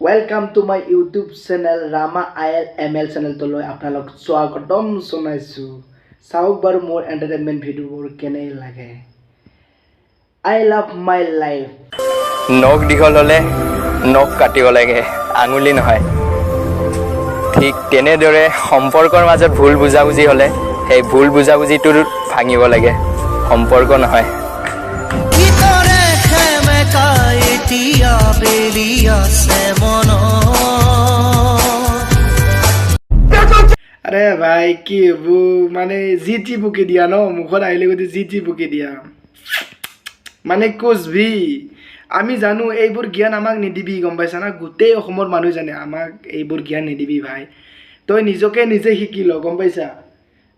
Welcome to my YouTube channel Rama I L M L চেনেলটোলৈ আপোনালোক স্বাগতম জনাইছোঁ। চাওক বাৰু মোৰ এণ্টাৰটেইনমেণ্ট ভিডিঅ'বোৰ কেনে লাগে। I love my life. নখ দীঘল হ'লে নখ কাটিব লাগে, আঙুলি নহয়। ঠিক তেনেদৰে সম্পৰ্কৰ মাজত ভুল বুজাবুজি হ'লে সেই ভুল বুজাবুজিটো ভাঙিব লাগে, সম্পৰ্ক নহয়। আৰে ভাই কি হ'ব, মানে যি টি বকি দিয়া ন, মুখত আহিলে গোটেই যি টি বকি দিয়া, মানে কুচবি। আমি জানো এইবোৰ জ্ঞান আমাক নিদিবি, গম পাইছা না? গোটেই অসমৰ মানুহ জানে, আমাক এইবোৰ জ্ঞান নিদিবি ভাই। তই নিজকে নিজে শিকি ল, গম পাইছা?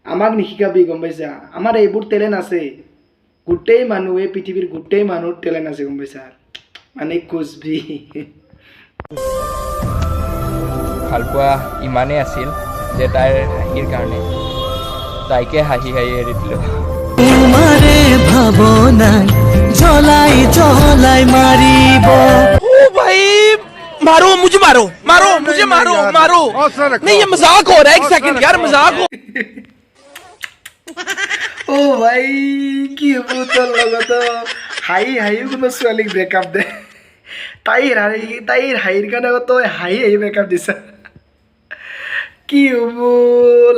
আমাক নিশিকাবি, গম পাইছা? আমাৰ এইবোৰ টেলেণ্ট আছে, গোটেই মানুহ, এই পৃথিৱীৰ গোটেই মানুহৰ টেলেণ্ট আছে, গম পাইছা? মানে কুচবি। ভালপোৱা ইমানেই আছিল যে তাইৰ হাঁহিৰ কাৰণে তাইকে হাঁহি হাঁহি এৰি দিলোঁ। তোমাৰে ভাৱনাই জ্বলাই জ্বলাই মাৰিব। भाई मारो मुझे, मारो मारो मुझे, मारो मारो, नहीं ये मजाक हो रहा है, एक सेकंड यार मजाक हो। অ' ভাই কি হ'ব তোৰ লগত? হাঁহি হাঁহিও কোনোবা ছোৱালীক ব্ৰেকআপ দে? তাইৰ হাঁহি, তাইৰ হাঁহিৰ কাৰণে আকৌ তই হাঁহি হাঁহি ব্ৰেকআপ দিছা, কি হ'ব?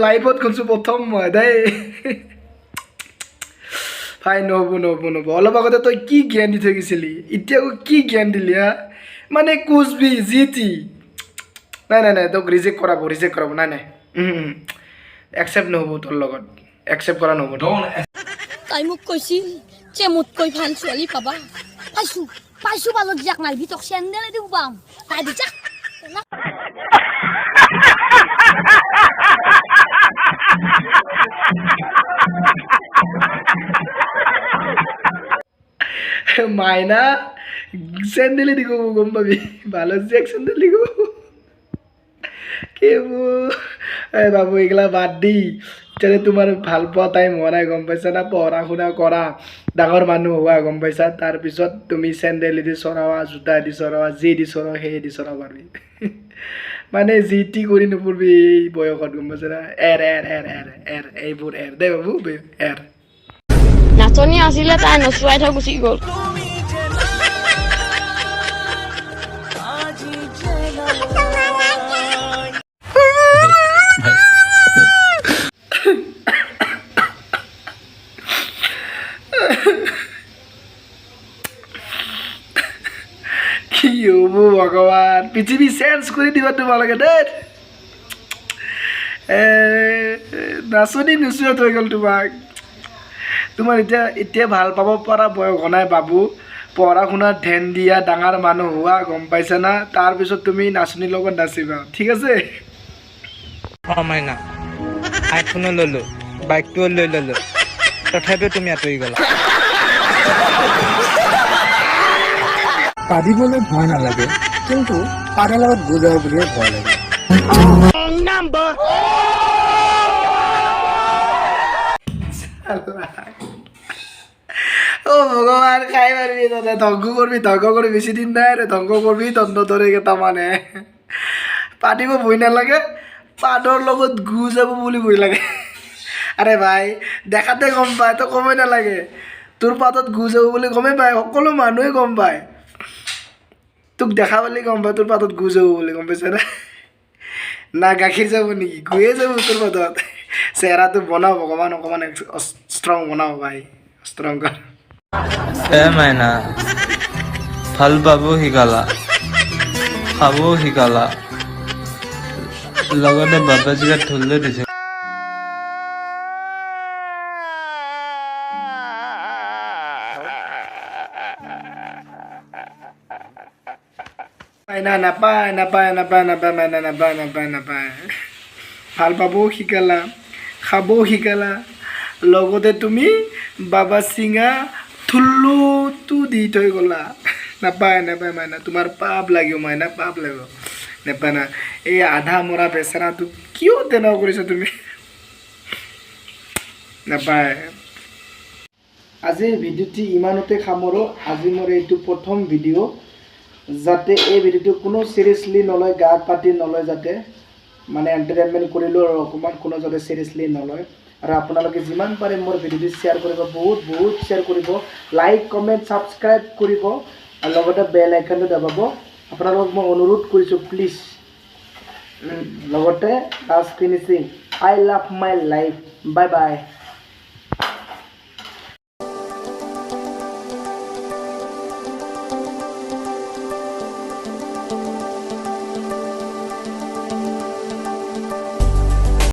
লাইফত শুনছোঁ প্ৰথম মই দেই ভাই। নহ'ব নহ'ব নহ'ব। অলপ আগতে তই কি জ্ঞান দি থৈ গৈছিলি, এতিয়া আকৌ কি জ্ঞান দিলি? হা, মানে কুচবি যি টি। নাই নাই নাই, তোক ৰিজেক্ট কৰাব, ৰিজেক্ট কৰাব। নাই নাই, একচেপ্ট নহ'ব তোৰ লগত, একচেপ্ট কৰা নহ'ব তোক। তাই মোক কৈছিল যে মোতকৈ ভাল ছোৱালী পাবা। পাইছো পাইছো, পালত যাক মাৰিবি, তোক চেণ্ডেলে দিব পাম। তাই দি যাক। মাইনা চেণ্ডেলে দিব, গম পাবি, ভালো জীয়েক চেণ্ডেল দিব। কি এই বাবু, এইগিলা বাদ দি। এতিয়া তোমাৰ ভাল পোৱা টাইম হোৱা নাই, গম পাইছা না? পঢ়া শুনা কৰা, ডাঙৰ মানুহ হোৱা, গম পাইছা? তাৰপিছত তুমি চেণ্ডেল দি চৰাৱা, জোতা দি চৰাৱা, যি দি চৰাৱা সেই দি চৰাব পাৰিবি। মানে যি টি কৰি নুফুৰবি এই বয়সত, গম পাইছা না? এৰ এৰ এৰ এৰ এৰ এইবোৰ এৰ দেই বাবু, এৰ। নাচনী আছিলে, তাই নচুৱাই থৈ গুচি গ'ল। কি হ'ব ভগৱান, পৃথিৱী চেঞ্জ কৰি দিবা তোমালোকে দেই। নাচনী নোচোৱা থৈ গ'ল তোমাক। তোমাৰ এতিয়া এতিয়া ভাল পাব পৰা বয়স হোৱা নাই বাবু। পঢ়া শুনাত ধ্যান দিয়া, ডাঙৰ মানুহ হোৱা, গম পাইছা না? তাৰপিছত তুমি নাচনীৰ লগত নাচিবা, ঠিক আছে? অ মাইনা, আইফোনো ললো, বাইকটোও লৈ ললো, তথাপিও তুমি আঁতৰি গ'লা। পাদিবলৈ ভয় নালাগে, কিন্তু পাদাৰ লগত গু যাব বুলিহে ভয় লাগে। অ ভগৱান, খাই মাৰিবি তহঁতে, ধ্বংস কৰিবি, ধ্বংস কৰিবি, বেছি দিন নাই আৰু, ধ্বংস কৰিবি তহঁতৰে কেইটামানে। পাতিব ভয় নালাগে, পাদৰ লগত গু যাব বুলি ভয় লাগে। আৰে ভাই, দেখাতে গম পায়, তই ক'বই নালাগে। তোৰ পাতত গু যাব বুলি গমেই পায়, সকলো মানুহে গম পায়। তোক দেখা পালে গম পায় তোৰ পাতত গু যাব বুলি, গম পাইছা না? না গাখীৰ যাব নেকি, গুয়ে যাব তোৰ পাতত। চেহেৰাটো বনাও, অকণমান অকণমান ষ্ট্ৰং বনাও ভাই, ষ্ট্ৰং কৰ। এ মাইনা, ভাল পাবও শিকালা, খাবও শিকালা, লগতে বাবাজিকা ঢোলো দিছে। মাইনা নাপায় নাপায় নাপায় নাপায়, মাইনা নাপায় নাপায় নাপায়। ভাল পাবও শিকালা, খাবও শিকালা, লগতে তুমি বাবা চিঙা থুল্লুটো দি থৈ গ'লা। নাপায় নাপায় মাইনা, তোমাৰ পাপ লাগিব মাইনা, পাপ লাগিব। নাপায় না, এই আধা মৰা বেচেৰাটোক কিয় তেনেকুৱা কৰিছা তুমি? নাপায়। আজিৰ ভিডিঅ'টি ইমানতে সামৰোঁ। আজি মোৰ এইটো প্ৰথম ভিডিঅ'। যাতে এই ভিডিঅ'টো কোনো চিৰিয়াছলি নলয়, গাত পাতি নলয়, যাতে মানে এণ্টাৰটেইনমেণ্ট কৰিলোঁ আৰু অকণমান, কোনো যাতে চিৰিয়াছলি নলয়। আৰু আপোনালোকে যিমান পাৰে মোৰ ভিডিঅ'টো শ্বেয়াৰ কৰিব, বহুত বহুত শ্বেয়াৰ কৰিব, লাইক, কমেণ্ট, ছাবস্ক্ৰাইব কৰিব আৰু লগতে বেল আইকনটো দবাব। আপোনালোকক মই অনুৰোধ কৰিছোঁ, প্লিজ। লগতে last finishing, I love my life, bye bye.